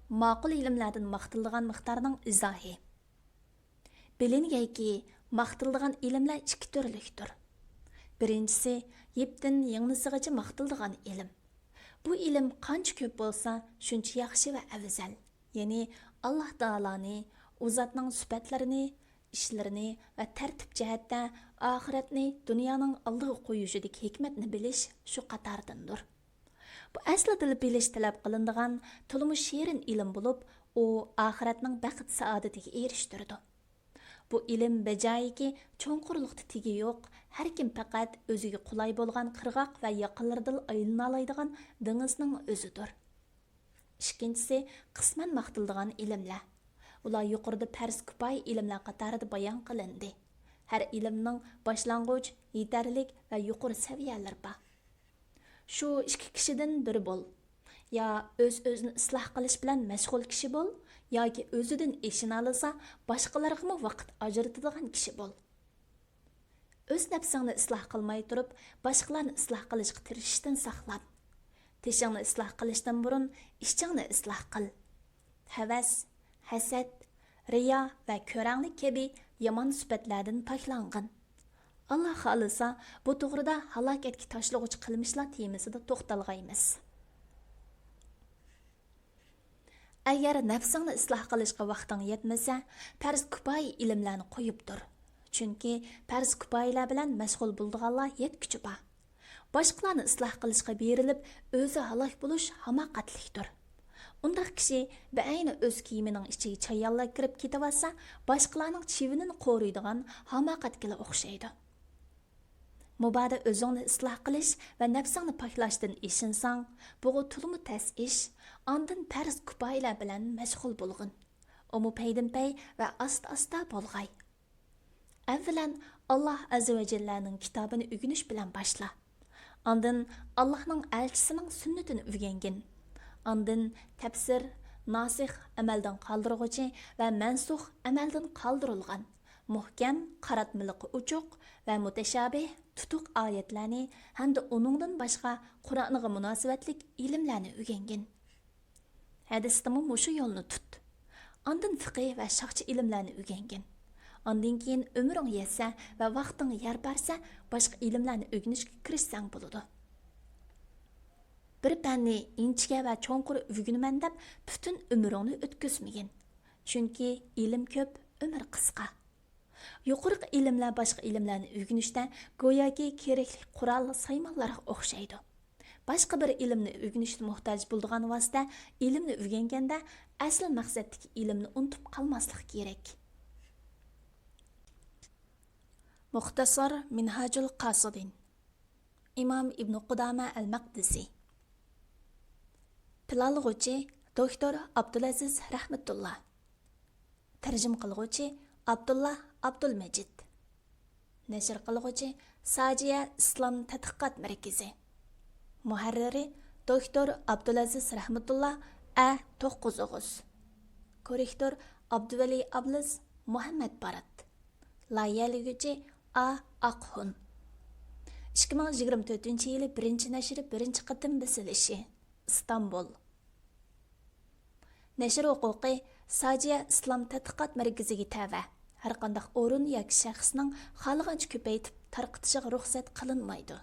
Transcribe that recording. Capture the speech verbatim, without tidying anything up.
ماقۇل ئىلىملەردىن ماختىلىدىغان مىقدارنىڭ ئىزاھى. بىلىنگەيكى، ماختىلىدىغان ئىلىملەر ئىككى تۈرلۈكتۇر. بىرىنچىسى، يىپتىن يىڭنىسىغىچە ماختىلىدىغان ئىلىم. بۇ ئىلىم قانچە كۆپ بولسا، شۇنچە ياخشى ۋە ئەۋزەل. يەنى ئاللاھ تائالانى، ئۇ زاتنىڭ سۈپەتلىرىنى، ئىشلىرىنى ۋە تەرتىپ جەھەتتە ئاخىرەتنى دۇنيانىڭ ئالدىغا قويۇشىدىكى ھېكمەتنى بىلىش شۇ قاتاردىندۇر. بۇ ئەسلىدىلا بىلىش تەلەپ قىلىنىدىغان تولىمۇ شېرىن ئىلىم بولۇپ، ئۇ ئاخىرەتنىڭ بەخت-سائادىتىگە ئېرىشتۈرىدۇ. بۇ ئىلىم بەجايىكى چوڭقۇرلۇقتا تېگى يوق، ھەر كىم پەقەت ئۆزىگە قولاي بولغان قىرغاق ۋە ياقىلىرىدىلا ئايلىنالايدىغان دېڭىزنىڭ ئۆزىدۇر. ئىككىنچىسى، قىسمەن ماختىلىدىغان ئىلىملەر. ئۇلار يۇقىرىدا پەرز كۇپايە ئىلىملەر قاتارىدا بايان قىلىندى. ھەر ئىلىمنىڭ باشلانغۇچ، يېتەرلىك ۋە يۇقىرى سەۋىيەلىرى بار. شۇ ئىككى كىشىدىن بىرى بول. يا ئۆز-ئۆزىنى ئىسلاھ قىلىش بىلەن مەشغۇل كىشى بول، ياكى ئۆزىدىن ئېشىنالىسا، باشقىلارغىمۇ ۋاقىت ئاجرىتىدىغان كىشى بول. ئۆز نەپسىڭنى ئىسلاھ قىلماي تۇرۇپ، باشقىلارنى ئىسلاھ قىلىشقا تىرىشىشتىن ساقلان. تېشىڭنى ئىسلاھ قىلىشتىن بۇرۇن ئىچىڭنى ئىسلاھ قىل. ھەۋەس، ھەسەت، رىيا ۋە كۆرەڭلىك كەبى يامان سۈپەتلەردىن پاكلانغىن. ئاللا خالىسا، بۇ توغرىدا ھالاكەتكە تاشلىغۇچى قىلمىشلار تېمىسىدا توختالغايمىز. ئەگەر نەپسىڭنى ئىسلاھ قىلىشقا ۋاقتىڭ يەتمىسە، پەرز كۇپايە ئىلىملەرنى قويۇپ تۇر. چۈنكى پەرز كۇپايىلەر بىلەن مەشغۇل بولىدىغانلار يەتكۈچە بار. باشقىلارنى ئىسلاھ قىلىشقا بېرىلىپ، ئۆزى ھالاك بولۇش ھاماقەتلىكتۇر. ئۇنداق كىشى بەئەينى ئۆز كىيىمىنىڭ ئىچىگە چايانلار كىرىپ كېتىۋاتسا، باشقىلارنىڭ چىۋىنىنى قورۇيدىغان ھاماقەتكىلا ئوخشايدۇ. مۇبادا ئۆزۈڭنى ئىسلاھ قىلىش ۋە نەپسىڭنى پاكلاشتىن ئېشىنساڭ، بۇغۇ تولىمۇ تەس ئىش، ئاندىن پەرز كۇپايىلەر بىلەن مەشغۇل بولغىن. ئۇمۇ پەيدىنپەي ۋە ئاستا-ئاستا بولغاي. ئەۋۋەلەن، ئاللا ئەززە ۋە جەللەنىڭ كىتابىنى ئۆگىنىش بىلەن باشلا. ئاندىن ئاللانىڭ ئەلچىسىنىڭ سۈننىتىنى ئۆگەنگىن. ئاندىن تەپسىر، ناسىخ، ئەمەلدىن قالدۇرغۇچى، ۋە مەنسۇخ، ئەمەلدىن قالدۇرۇلغان، مۇھكەم، قاراتمىلىقى ئوچۇق، ۋە مۇتەشابىھ، تۇتۇق ئايەتلەرنى ھەمدە ئۇنىڭدىن باشقا قۇرئانغا مۇناسىۋەتلىك ئىلىملەرنى ئۆگەنگىن. ھەدىستىمۇ مۇشۇ يولنى تۇت. ئاندىن فىقىھ ۋە شاخچى ئىلىملەرنى ئۆگەنگىن. ئاندىن كېيىن ئۆمرۈڭ يەتسە ۋە ۋاقتىڭ يار بەرسە، باشقا ئىلىملەرنى ئۆگىنىشكە كىرىشسەڭ بولىدۇ. بىر پەننى ئىنچىكە ۋە چوڭقۇر ئۆگىنىمەن دەپ پۈتۈن ئۆمرۈڭنى ئۆتكۈزمىگىن. چۈنكى ئىلىم كۆپ، ئۆمۈر قىسقا. يۇقىرىقى ئىلىملەر باشقا ئىلىملەرنى ئۆگىنىشتە گوياكى كېرەكلىك قورال سايمانلارغا ئوخشايدۇ. باشقا بىر ئىلىمنى ئۆگىنىشكە موھتاج بولىدىغان ۋاسىتە ئىلىمنى ئۆگەنگەندە ئەسلى مەقسەتتىكى ئىلىمنى ئۇنتۇپ قالماسلىق كېرەك. مۇختەسار مىنھاجۇل قاسىدىن. ئىمام ئىبنۇ قۇدامە ئەل مەقدىسى. پىلانلىغۇچى دوكتور ئابدۇلئەزىز رەھمەتۇللا. تەرجىمە قىلغۇچى ئابدۇللا ئابدۇلمەجىد. نەشر قىلغۇچى ساجىيە ئىسلام تەتقىقات مەركىزى. مۇھەررىرى دوكتور ئابدۇلئەزىز رەھمەتۇللا، ئە توققۇز ئوغۇز. كوررېكتور ئابدۇۋەلى ئابلىز، مۇھەممەد بارات. لايىھەلىگۈچى ئا ئاقخۇن. ئىككى مىڭ يىگىرمە تۆتىنچى يىلى بىرىنچى نەشرى بىرىنچى قېتىم بېسىلىشى. ئىستانبۇل. نەشر ھوقۇقى ساجىيە ئىسلام تەتقىقات مەركىزىگە تەۋە. ھەرقانداق ئورۇن ياكى شەخسنىڭ خالىغانچە كۆپەيتىپ تارقىتىشىغا رۇخسەت قىلىنمايدۇ.